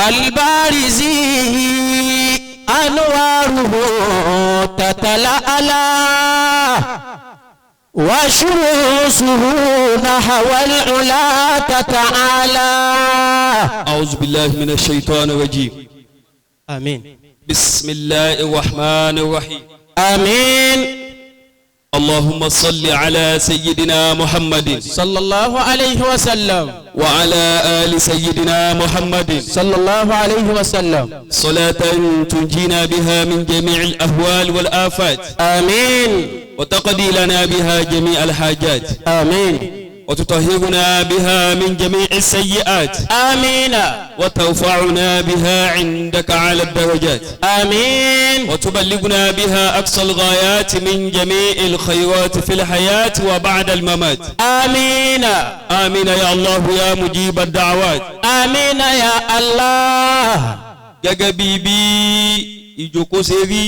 البارزي أنواره تتلألأ وشموسه نحو العلا تتعالى. أعوذ بالله من الشيطان الرجيم. آمين. بسم الله الرحمن الرحيم. آمين. اللهم صل على سيدنا محمد صلى الله عليه وسلم وعلى آل سيدنا محمد صلى الله عليه وسلم صلاة تنجينا بها من جميع الأهوال والآفات. آمين. وتقضي لنا بها جميع الحاجات. آمين. وتطهرنا بها من جميع السيئات. آمين. وترفعنا بها عندك على الدرجات. آمين. وتبلغنا بها أقصى الغايات من جميع الخيرات في الحياة وبعد الممات. آمين. آمين يا الله يا مجيب الدعوات. آمين يا الله. Gẹ́gẹ́ bí ìjókòó ṣe rí.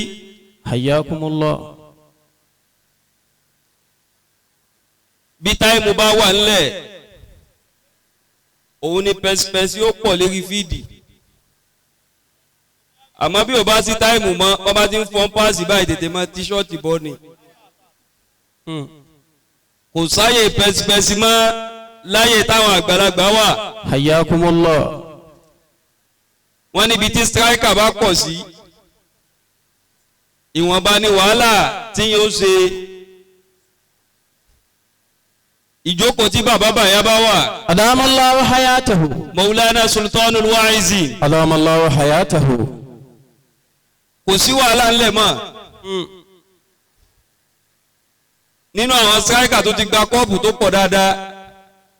حياكم الله. Bí táìmù bá wà ńlẹ̀ òun ni pẹ́sipẹ́sí ó pọ̀ lérí fídì, àmọ́ bí o bá sí táìmù mọ́ ọba tí ń fọ́n páàsì báyìí tètè mọ́ tíṣọ́ọ̀tì bọ́ ni. Kò sáyè pẹ́sipẹ́sí mọ́ láyè táwọn àgbàlagbà wà. Hayyakumullah. Wọ́n níbi tí striker bá pọ̀ sí ìwọ̀nba ni wàhálà tí yóò ṣe. Ìjókòó tí bàbá bàyá bá wà. Adamallahu hayatahu. Maulana Sultanul Wa'izin. Adamallahu hayatahu. Kò sí wàhálà ńlẹ̀ mọ́. Nínú àwọn striker tó ti gba kọ́ọ̀pù tó pọ̀ dáadáa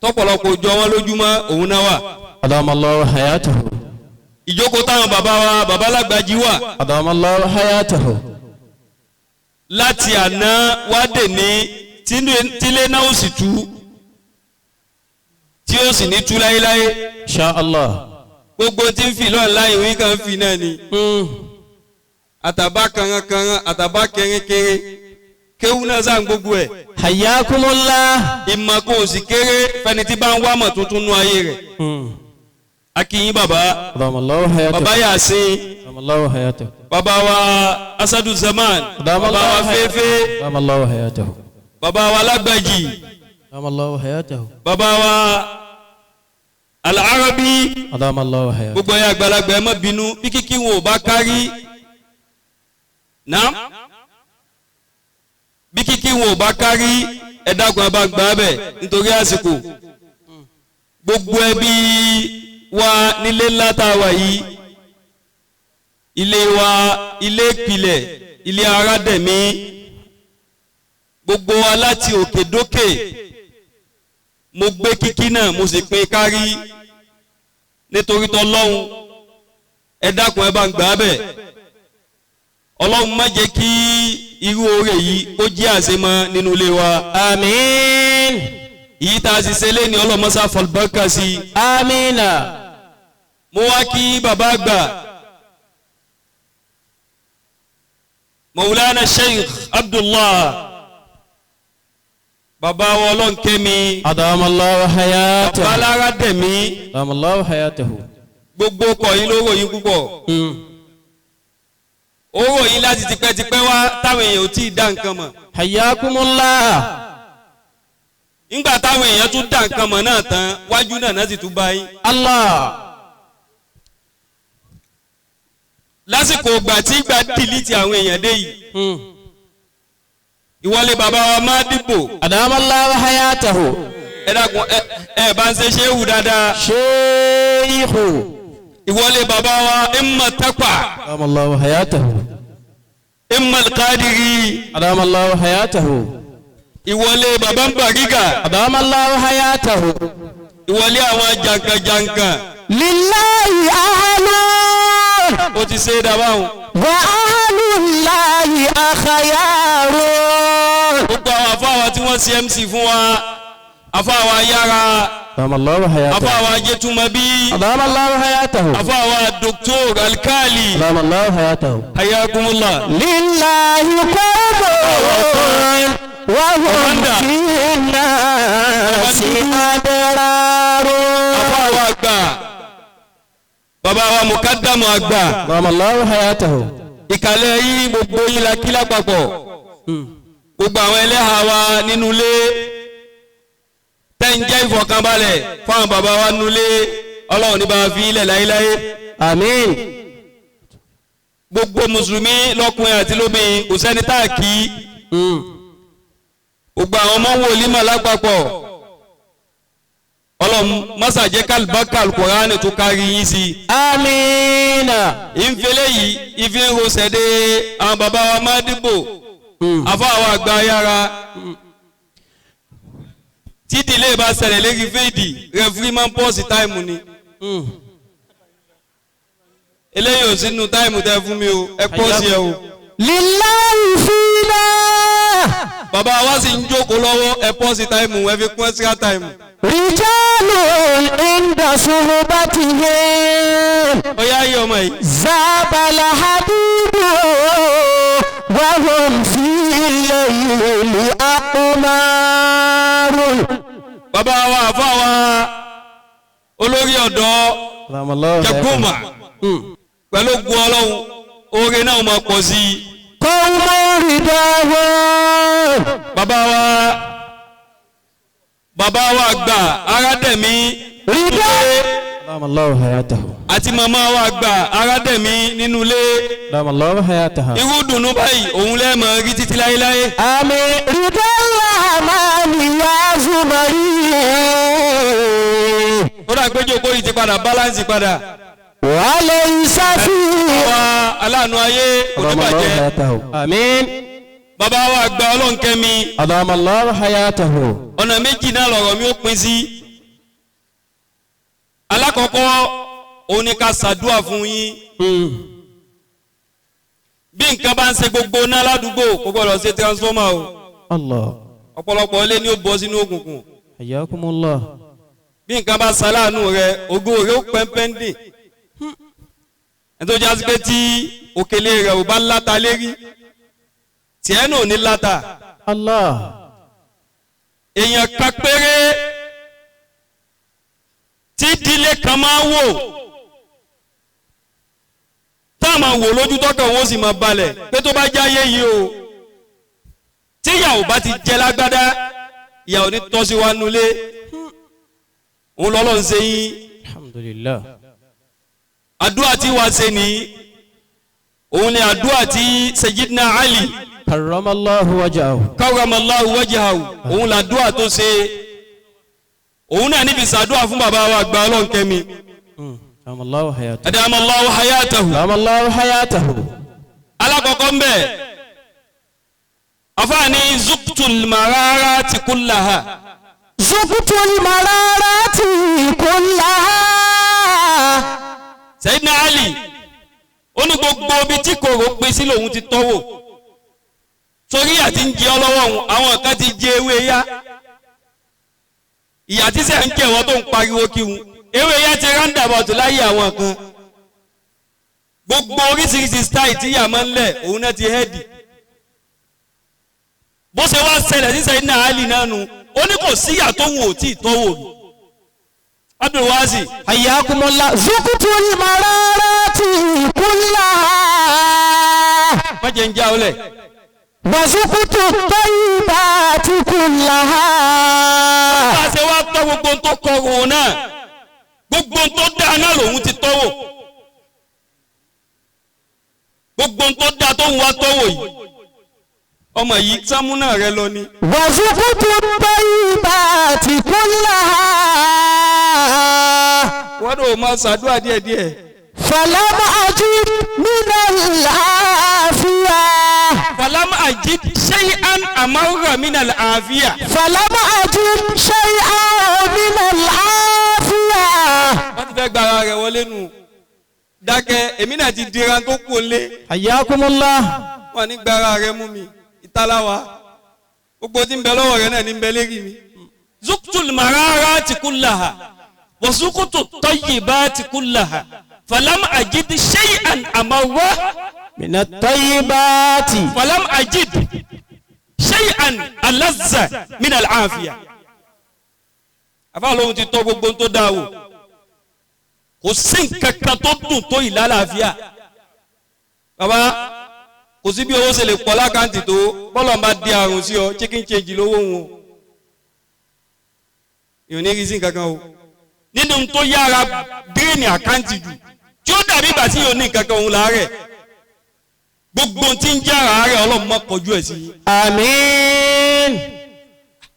tọ́pọ̀lọpọ̀ jọ wọn lójúmọ́ òun náà wà. Adamallahu hayatahu. Ìjókòó táwọn bàbá wa bàbá lágbàjì wà. Adamallahu hayatahu. Láti àná wá dè ní tílé náà ó sì tú tí ó sì ní tú láéláé. Insha Allah. Gbogbo tí ń fi lọ́ọ̀ láì wí kan fi náà ni. Àtàbá kanrankanran àtàbá kẹrinkẹrin kéwú náà sàn gbogbo ẹ̀. Hayyakumullah. Ìmọ̀ kò sì kéré fẹni tí bá ń wá mọ̀ tuntun nú ayé rẹ̀. Akínyìn bàbá. Bàbá Yasin. Bàbá wa Asadu Zaman. Bàbá wa Fẹ́fẹ́. Bàbá wa Lágbàjì. Bàbá wa Al-Arabi. Gbogbo ẹ̀yà àgbàlagbà ẹ má bínú bí kíkí wọn ò bá kárí. Náà bí kíkí wọn ò bá kárí ẹ dákun ẹ bá gbà bẹ̀ nítorí àsìkò. Gbogbo ẹbí wa nílé ńlá tá a wà yìí, ilé wa ilé ìpìlẹ̀ ilé aládẹ̀mí, gbogbo wa láti òkè dókè mo gbé kíkí náà mo sì pín kárí nítorí tọlọ́hun. Ẹ dákun ẹ bá ń gbà bẹ̀. Ọlọ́run má jẹ́ kí irú oore yìí ó jẹ́ àṣemọ nínú ilé wa. Àmín. Yìí tá a sì ṣe lé ní ọlọ́mọṣá fọlbọ́kà sí. Àmín. Mo wá kí bàbá àgbà Maulana Sheikh Abdullah bàbá wa ọlọ́nkẹ́mi. Adamallahu hayatahu. Bàbá alára dẹ̀mí. Adamallahu hayatahu. Gbogbo ọkọ̀ yín ló ròyìn púpọ̀. Ó ròyìn láti tipẹ́tipẹ́ wá táwọn èèyàn ò tí ì dá nǹkan mọ̀. Hayyakumullah. Nígbà táwọn èèyàn tún dá nǹkan mọ̀ náà tán wájú náà náà sì tún bá yín. Allah. Lásìkò ìgbà tí ìgbà dìlítì àwọn èèyàn dé yìí. Ìwọlé bàbá wa máa dìbò. Adamallahu hayatahu. Ẹ dákun ẹ bá ń ṣe ṣéwù dáadáa. Ṣéyíhù. Ìwọlé bàbá wa imma taqwa. Adamallahu hayatahu. Imma al-qadiri. Adamallahu hayatahu. Ìwọlé bàbá ń bàrígà. Adamallahu hayatahu. Ìwọlé àwọn jankan-jankan. Lillahi ahlun. Ó ti ṣe é dábàá. Wa ahlullahi akhyarun. Gbogbo àwọn afáwa tí wọ́n ṣe MC fún wa, afáwa yára, Adamallahu hayatahu. afáwa Jẹ́túmọ̀bí, Adamallahu hayatahu. afáwa Dr. Alkali. Adamallahu hayatahu. Hayyakumullah. Lillahi qawmun wa hum fin nasi adrarun. Afáwa àgbà, Bàbá wa mukadamu àgbà. أدام الله حياته. Ìkàlẹ̀ yín gbogbo yín la kí lápapọ̀. Gbogbo àwọn ẹlẹ́hà wa nínú ilé tẹ́ ń jẹ́ ìfọ̀kànbalẹ̀ fáwọn bàbá wa nínú ilé, Ọlọ́run ní bá wa fi ilẹ̀ láéláé. آمين. Gbogbo mùsùlùmí lọ́kùnrin àti lóbìnrin, kò sẹ́ni tá a kì í. Gbogbo àwọn ọmọ wòlímọ̀ lápapọ̀, Ọlọ́run mọ́sàjẹ́ kálíbákà Al-Kùránì tó kárí yín sí i. آمين. Ìfẹ́lẹ́ yìí ìfi ń rosẹ̀ dé àwọn bàbá wa máa dìbò afọ àwọn àgbà yára tí ìdílé bá ṣẹlẹ̀ lérí fèdì, referee máa ń pause time ni. Eléyìí ò sínú time tẹ fún mi o, ẹ pause ẹ o. لله فينا. Bàbá wa sì ń jókòó lọ́wọ́, ẹ pause time, ẹ fi kún extra time. رجال عند صحبتهم Ó yá yí ọmọ yìí. ذاب الحبيب وهم في الليل أقمار. Bàbá wa, àfa wa, olórí ọ̀dọ́ jẹkùmà, pẹ̀lú gun Ọlọ́run, oore náà máa pọ̀ sí i. قوم رداهم. Bàbá wa àgbà Arádẹ̀mí رضا أدام الله حياته. àti màmá wa àgbà Arádẹ̀mí nínú ilé. أدام الله حياتها. Irú dùnú báyìí òun lẹ́ẹ̀mọ̀ rí títí láéláé. آمين. رضا الرحمن يا زمري. Ó dà pé jókòó yìí ti padà balance padà. وليس فيه. Wa aláàánú ayé kò ní bàjẹ́. آمين. Bàbá wa àgbà Ọlọ́nkẹ́mi. أدام الله حياته. Ọ̀nà méjì náà lọ̀rọ̀ mi ó pín sí. Alákọ̀ọ́kọ́ òun ni ká ṣàdúà fún yín. Bí nǹkan bá ń ṣe gbogbo náà ládùúgbò, kò gbọ́dọ̀ ṣe transformer o. الله. Ọ̀pọ̀lọpọ̀ ilé ni ó bọ́ sínú òkùnkùn. حياكم الله. Bí nǹkan bá ṣaláàánú rẹ, ògo rẹ ó pẹ́ńpẹ́ńdì. Ẹni tó jásí pé tí òkèlè rẹ ò bá láta lérí, tiẹ̀ náà ò ní láta. الله. Èèyàn kan péré tí ìdílé kan máa wò, tá a máa wò lójú tọkàn wọn ó sì máa balẹ̀ pé tó bá jáyé yìí o, tí ìyàwó bá ti jẹ lágbádá, ìyàwó ní tọ́sí wa nulẹ̀, òun lọ́lọ́ ń ṣe yín. الحمد لله. Àdúrà tí wàá ṣe nìyí, òun ni àdúrà tí Sayyidina Ali كرم الله وجهه. Karramallahu wajhahu, òun làdúrà tó ṣe, òun náà níbi sàdúrà fún bàbá wa àgbà Ọlọ́nkẹ́mi. أدام الله حياته. Adamallahu hayatahu. أدام الله حياته. Alákọ̀ọ́kọ́ ń bẹ̀, afaani zuktul mararati kullaha. ذقت المرارات كلها. Sayyidina Ali ó ní gbogbo ibi tí kòrò pin sí lòun ti tọ́wò, torí àti ń jẹ ọlọ́wọ́ òun, àwọn kan ti jẹ ewé yá, ìyà tí sẹ́ ń jẹ wọ́n tó ń pariwo kí wọn, ewé yá ti roundabout láyé àwọn kan. Gbogbo oríṣiríṣi style tí ìyà máa ń lẹ̀, òun náà ti hẹ́ẹ̀dì. Bó ṣe wá ṣẹlẹ̀ sí Sayyidina Ali náà nu, ó ní kò síyà tó wù ó tí ì tọ́wò rí. Abdulwasi. حياكم الله. ذقت المرارات كلها. Má jẹ́ ń já ọ lẹ̀. وذقت الطيبات كلها. Bá a ṣe wá tọ́ gbogbo tó kọrùn náà, gbogbo tó dáa náà lòun ti tọ́wò, gbogbo tó dáa tó ń wá tọ́wò yìí, ọmọ yìí sámúnà rẹ lọ ni. وذقت الطيبات كلها. Wọ́n náà máa ṣàdúrà díẹ̀díẹ̀. فلم أجد من العافية. فلم أجد شيئا أمر من العافية. فلم أجد شيئا من العافية. Wọ́n ti fẹ́ gba ara rẹ̀ wọlé nù, dákẹ́, èmi náà ti dira tó kú lé. حياكم الله. Wọ́n ní gba ara rẹ̀ mú mi ìtaláwa, gbogbo tí ń bẹ lọ́wọ́ rẹ̀ náà ní ń bẹ lérí mi. ذقت المرارات كلها وذقت الطيبات كلها فلم أجد شيئا أمر من الطيبات. فلم أجد شيئا ألذ من العافية. Àfa lóhun ti tọ́ gbogbo tó dáa wò. Kò sí nǹkan kan tó dùn tó ìlàlàáfíà. Bàbá, kò sí bí owó ṣe lè pọ̀ lákàntì tó, bọ́lọ̀ ń bá di àrùn sí ọ, chicken change lówó wọn o. Ìhùn ní rí sí nǹkan kan o. Nínú tó yára dírìnì àkáǹtì jù tí ó dàbí ìgbà tí yóò ní nǹkan kan òun láàárẹ̀. Gbogbo tí ń jẹ́ àárẹ̀, Ọlọ́run má kọjú ẹ̀ sí yín. Àmín.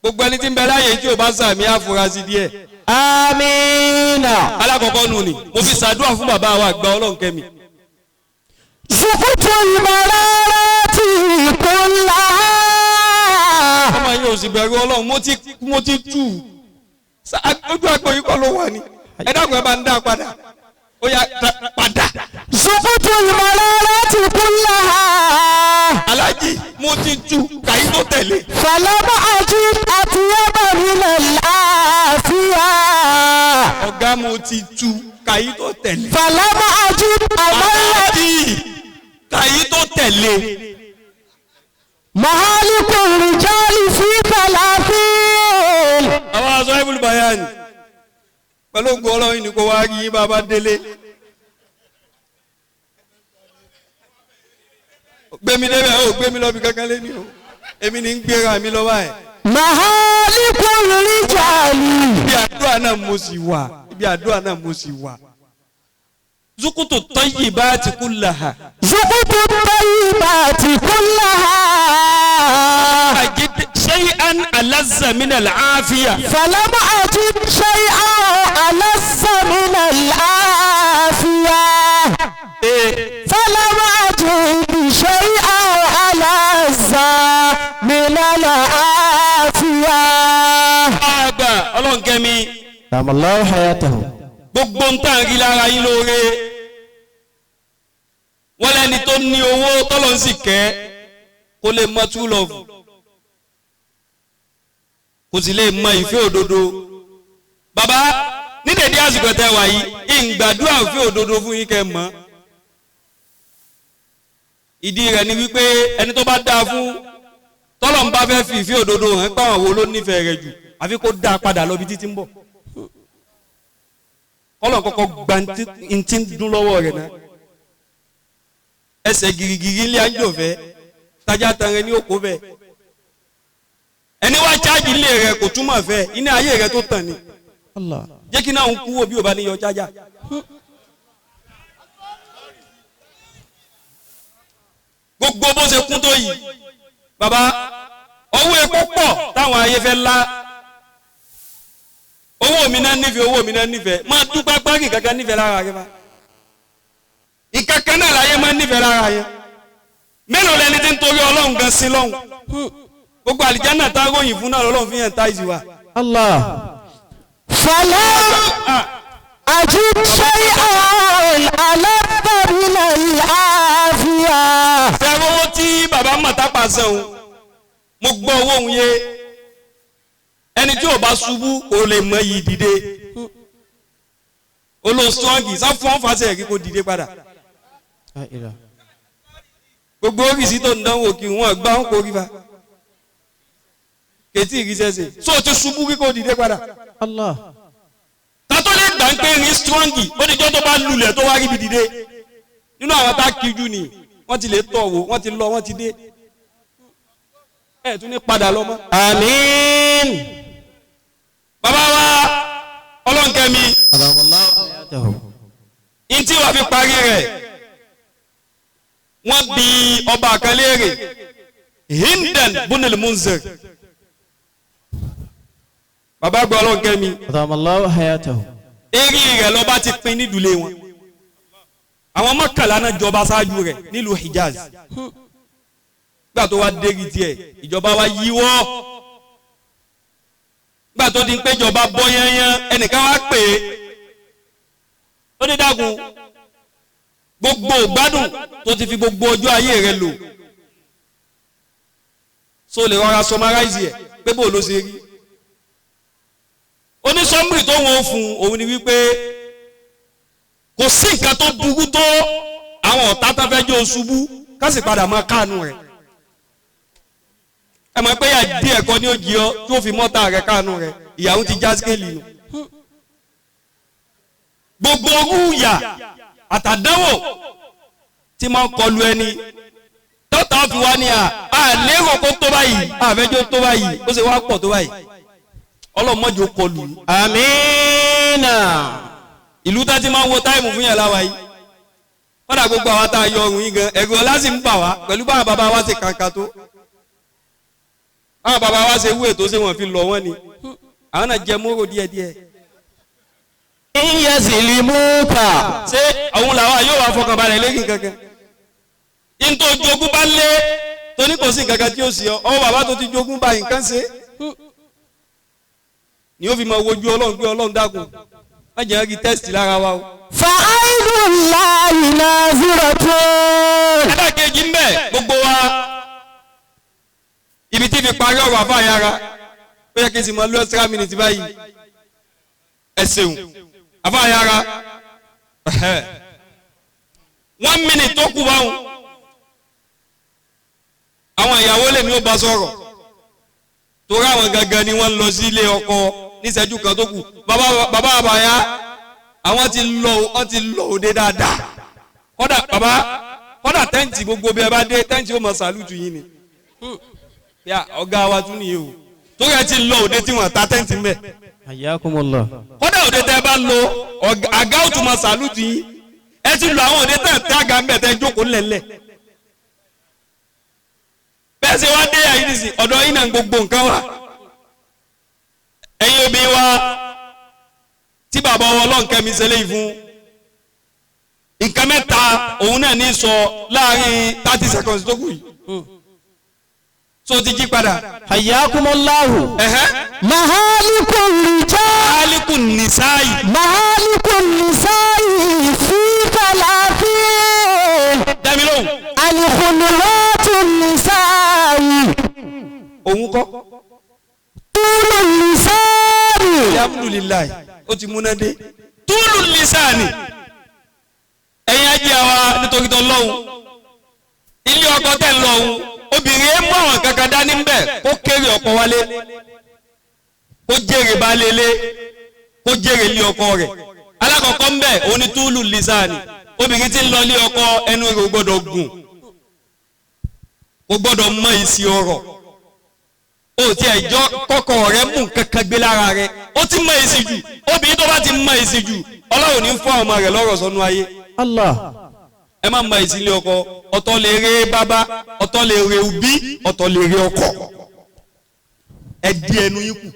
Gbogbo ẹni tí ń bẹ láàyè tí ò bá sàmì àfúrásì díẹ̀. Àmín. Alákọ̀ọ́kọ́ nù ni mo fi ṣàdúrà fún bàbá wa àgbà, Ọlọ́run kẹ́mi. زقت المرارات كلها. Ọmọ yìí ò sì bẹ̀rù Ọlọ́run. Mo ti tù ú. Ojú àpò yìí kọ́ ló wà ní. Ẹ dákun, ẹ bá ń dá a padà. Ó yá, padà. زقت المرارات كلها. Aláàjì, mo ti tù kàyí tó tẹ̀lé. فلم أجد أطيب من العافية. Ọ̀gá, mo ti tù kàyí tó tẹ̀lé. فلم أجد أمل. Aláàjì, kàyí tó tẹ̀lé. مهالك الرجال في ثلاثين. Àwọn aṣọ ibùdó bayani pẹ̀lú ògùn Ọlọ́run ní kó wá rí yín bàbá délé. Gbémi débẹ̀ ó gbémi lọ́bi kankan lé ní o, èmi ní ń gbéra mi lọ báyìí. مهالك الرجال. Ibi àdúrà náà mo sì wà, ibi àdúrà náà mo sì wà. Zukutu tayyibati kullaha. زقت الطيبات كلها. Ajid shay'an alazza min al-afiya. فلم أجد شيئا ألذ من العافية. فلم أجد شيئا ألذ من العافية. Àgbà, Ọlọ́run kẹ́mi. دام الله حياته. Gbogbo ń tàn rí lára yín lóore, wọ́n lẹ́ni tó ní owó tọ́lọ́ ń sì kẹ́ kó lè mọ true love, kò sì lè mọ ìfẹ́ òdodo. Bàbá, ní dèdé àsìkò tẹ́ wà yìí, ìgbàdúrà ìfẹ́ òdodo fún yín kẹ́ mọ̀. Ìdí rẹ̀ ni wípé ẹni tó bá dáa fún tọ́lọ̀ ń bá fẹ́ fi ìfẹ́ òdodo hàn pé àwọn wo ló nífẹ̀ẹ́ rẹ̀ jù, àfi kó dáa padà lọ bí títí ń bọ̀, kọ́lọ̀ kọ́kọ́ gba ntí ń dún lọ́wọ́ rẹ̀ náà. Ẹsẹ̀ girigiri ilé anjọ́fẹ́ tajà tanrẹ ní òkú bẹ́ẹ̀. Ẹni wá chájì ilé rẹ̀ kò túmọ̀ fẹ́ iná ayé rẹ̀ tó tàn ní. الله. Jẹ́ kí náà ń kú wo bí o bá ní yọ chájà. Gbogbo bó ṣe kún tó yìí, bàbá, owó epo pọ̀ táwọn ayé fẹ́ lá. Owó mi náà nífẹ̀ẹ́, owó mi náà nífẹ̀ẹ́. Máa dúpẹ́ pákì kankan nífẹ̀ẹ́ lára rẹ bá ìkankan náà láyé máa nífẹ̀ẹ́ lára yẹn. Mélòó lẹni tí ń torí Ọlọ́run gan sí lọ́hùn? Gbogbo àlìjáná tá a ròyìn fún náà lọ́lọ́run fi hàn táìsì wa. الله. فلم أجد شيئا ألذ من العافية. Fẹ́ràn owó tí bàbá mọ̀tá pàṣẹ òun, mo gbọ́ owó òun yé. Ẹni tí ò bá ṣubú kò lè mọ iyì dìde. Olóòsùnwọ̀ngì sáfún fàṣẹ rí kó dìde padà. لا إله. Gbogbo oríṣi tó ń dánwò kí wọn gbá wọn kò rí fa kètì ìrísẹ́sẹ̀ so ti ṣubú kí kò dìde padà. الله. Tátó lè gbà ń pé rí strọ́ngì, ó ní jọ́ tó bá lulẹ̀ tó wá ríbi dìde. Nínú àwọn tá a kíjú ni wọ́n ti lè tọ̀ wò, wọ́n ti lọ, wọ́n ti dé, ẹ̀ tún ní padà lọ mọ́. آمين. Bàbá wa, Ọlọ́nkẹ́mi. أدام الله حياته. Ntí wàá fi parí rẹ̀, wọ́n bi ọba kan léèrè, Hindan bunil Munzir. Bàbá gba, Ọlọ́nkẹ́mi. أدام الله حياته. Eré rẹ̀ lọ́ba ti pin nídùúlé wọn. Àwọn mọ́kànlá náà jọba ṣáájú rẹ̀ nílùú Hijaz. Gbà tó wá dérí tiẹ̀, ìjọba wa yíwọ́. Gbà tó di pé ìjọba bọ́ yányán, ẹnìkan wá pè é, ó ní, "Dákun, gbogbo ìgbádùn tó ti fi gbogbo ọjọ́ ayé rẹ̀ lò, so lè rọra summarize ẹ̀ pé bó ló ṣe rí?" Onísọ́mùrì tó wọ́n fún òun ni wípé kò sí nǹkan tó burú tó àwọn ọ̀tá tó fẹ́ jẹ́ oṣubú ká sì padà máa káànú rẹ̀. Ẹ mọ̀ pé yà díẹ̀ kọ́ ní ó jí ọ tí ó fi mọ́ta rẹ̀ káànú rẹ̀. Ìyàwó ti já scale nù. Gbogbo orúyà àtàdánwò tí máa ń kọlu ẹni tọ́ta fi wá ní à lérò kó tó báyìí àfẹ́jọ́ tó báyìí ó sì wá pọ̀ tó báyìí ọlọ́mọdé ó kọlù. Amina. Ìlú tá ti máa ń wo táìmù fún yàn láwa yìí kọ́dà gbogbo àwa tá a yọ ọrùn yìí gan ẹ̀rù ọlá sì ń bà wá pẹ̀lú báwọn bàbá wa ṣe kàǹkà tó báwọn bàbá wa ṣe wú ètò ṣé wọ́n fi lọ wọ́n ni àwọn náà jẹ móró díẹ̀díẹ̀. Iyazilimuka. Ṣé òun làwa yóò wá fọkànbalẹ̀ lẹ́yìn kankan ntọ́ jogún bá lé tóní kò sí nǹkan kan tí ó sì ọ ọ bàbá tó ti jogún bá nǹkan ṣe ni ó fi máa wojú Ọlọ́run pé Ọlọ́run dákun má jẹ́ rí tẹ́sítì lára wa o. Fa'aynullahi naziratun. Ẹlẹ́kejì ń bẹ̀ gbogbo wa ibi tí fi parí ọ̀rọ̀ àfa yára ó yẹ kí n sì mọ lọ extra minute báyìí ẹ ṣeun àfa yára 1 minute tó kù báwọn àwọn ìyàwó lèmi ó bá sọ̀rọ̀ torí àwọn gangan ni wọ́n ń lọ sí ilé ọkọ níṣẹ́jú kan tó kù bàbá àbáyá àwọn ti lọ wọ́n ti lọ òde dáadáa kọ́dà bàbá kọ́dà tẹ́ǹtì gbogbo bí ẹ bá dé tẹ́ǹtì ó mọ sàlùtù yín ni yà ọ̀gá wa tún nìyí o torí ẹ ti lọ òde tí wọ́n ta tẹ́ǹtì ń bẹ̀. Hayyakumullah. Kọ́dà òde tẹ́ ẹ bá lọ àga ó tún mọ sàlùtù yín ẹ ti lọ àwọn òde tẹ́ tẹ́ àga ń bẹ̀ tẹ́ jókòó ńlẹ̀ńlẹ̀ bẹ́ẹ̀ ṣe wá dé àyè nìsín ọ̀dọ̀ yín náà gbogbo nǹkan wà ẹ̀yin obìnrin wa tí bàbá wọn ọlọ́nkẹ́mi ṣe léyìí fún nǹkan mẹ́ta òun náà ní sọ láàrin 30 seconds tó kù yìí tó ti jí padà. Hayyakumullahu. Mahalikun rijal. Mahalikun nisa'i. Mahalikun nisa'i fi falafin. Dami lóhùn. Alikhulwatu nisa'i. Òun kọ́. Túlù lisani. Alhamdulilayi ó ti múná dé. Túlù lisani. Ẹ̀yin ajé wa nítorí tó lọ́hùn. Ilé ọkọ tẹ̀ ń lọ́hùn. Obìnrin ẹ mú àwọn kankan dání ń bẹ̀ kó kéré ọkọ wálé. Kó jèrè baálé ilé. Kó jèrè ilé ọkọ rẹ̀. Alákọ̀ọ́kọ́ ń bẹ̀ òun ni túlù lisani. Obìnrin tí ń lọ ilé ọkọ ẹnu rẹ̀ ò gbọ́dọ̀ gùn. Kò gbọ́dọ̀ mọ ìsì ọ̀rọ̀. O ti ẹjọ kọkọ rẹ mú kankan gbé lára rẹ ó ti mọ èsì jù obìnrin tó bá ti mọ èsì jù Ọlọ́run ní fún ọmọ rẹ lọ́rọ̀ sọnù ayé. Allah. Ẹ má mọ èsì ilé ọkọ ọ̀tọ̀ lè rè bàbá ọ̀tọ̀ lè rè òbí ọ̀tọ̀ lè rè ọkọ ẹ di ẹnu yín kù.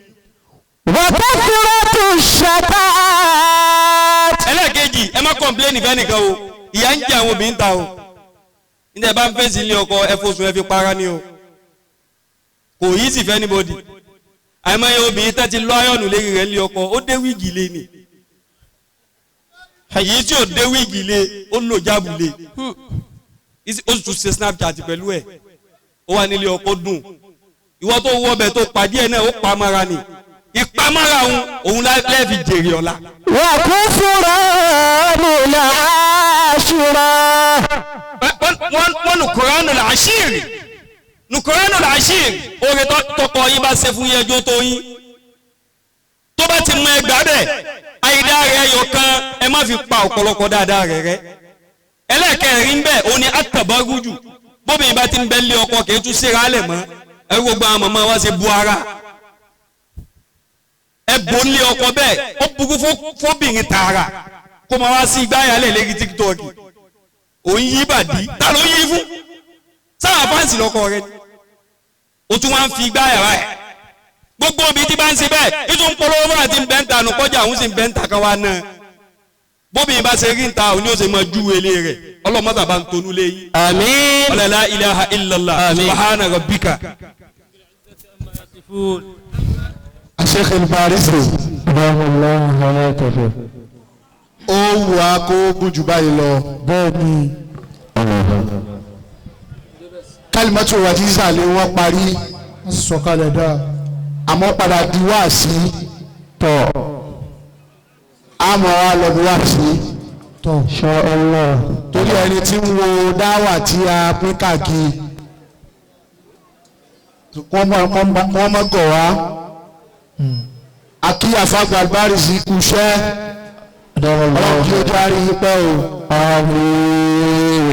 Wa kathratu shatat. Ẹlẹ́ẹ̀kejì ẹ má kọ̀ǹpléènì fẹ́nìkan o ìyà ń jẹ àwọn obìnrin ta o níta ẹ bá ń fèsì ilé ọkọ ẹ fosùn ẹ fi para ni o kò yí sì fẹ́ níbodì àìmọye obìnrin tẹ́ ti lọ ayọ̀nù lérí rẹ̀ lé ọkọ ó dé wíìgì lé ni èyí tí ò dé wíìgì lé ó lò jáàbù lé ó sì tún ṣe snapchat pẹ̀lú ẹ̀ ó wà nílé ọkọ dùn ìwọ tó wọ ọbẹ̀ tó pàdé ẹ̀ náà ó pa mọ́ra ni ìpamọ́ra òun òun lẹ́ẹ̀fi jèrè ọ̀la. Wa kufranul ashira. Wọ́n nù kúránù làṣírí nùkúránù làṣírí oore tọkọ yín bá ṣe fún yín ẹjọ́ tó yín tó bá ti mọ ẹgbàá bẹ́ẹ̀ àìdá rẹ̀ ẹyọ kan ẹ má fi pa ọ̀pọ̀lọpọ̀ dáadáa rẹ̀ rẹ́. Ẹlẹ́ẹ̀kẹrin bẹ́ẹ̀ òun ni àtàbárújù bóbi bá ti ń bẹ́ lé ọkọ kì í tún síra lẹ̀ mọ́ ẹ gbogbo àwọn màmá wa ṣe bu ara ẹ bò ń lé ọkọ bẹ́ẹ̀ ó burú fóbìnrin tààrà kó máa wá sí igbáyà lẹ̀ lérí TikTok òun yí bàdí ta ló yí fún sáà fáǹsì lọkọ rẹ o tún wá ń fi igbáyà rẹ gbogbo omi tí bá ń ṣe bẹ́ẹ̀ ètò ń polówó fún àti bẹ́ńtà nù kọjá òun sì ń bẹ́ńtà kan wá náà bóbi bá ṣe rí nta òní ó ṣe máa júwe ilé rẹ̀ ọlọ́mọ́sà bá ń tonú lé yín. Àmín. Ọlọ́lá ilaha illallah. Àmín. Subhana rabbika. Sheikh El-Barisi. Ó wù á kó gùn jù báyìí lọ. Bẹ́ẹ̀ni. Kalimatu wajiza lé wọ́n parí. Wọ́n sì sọ̀kalẹ̀ dáa. Àmọ́ padà di wáàsí. Tọ̀. Àmọ́ wa lọ bí wáàsí. Tọ̀. Insha Allah. Torí ẹni tí ń wo dáwà tí a pín káàkiri. Wọ́n mọ̀ gọ̀ wá. Akí àfàgbà El-Barisi kú iṣẹ́. Ọlọ́run kí ó járe yín pẹ́ o. Àmín.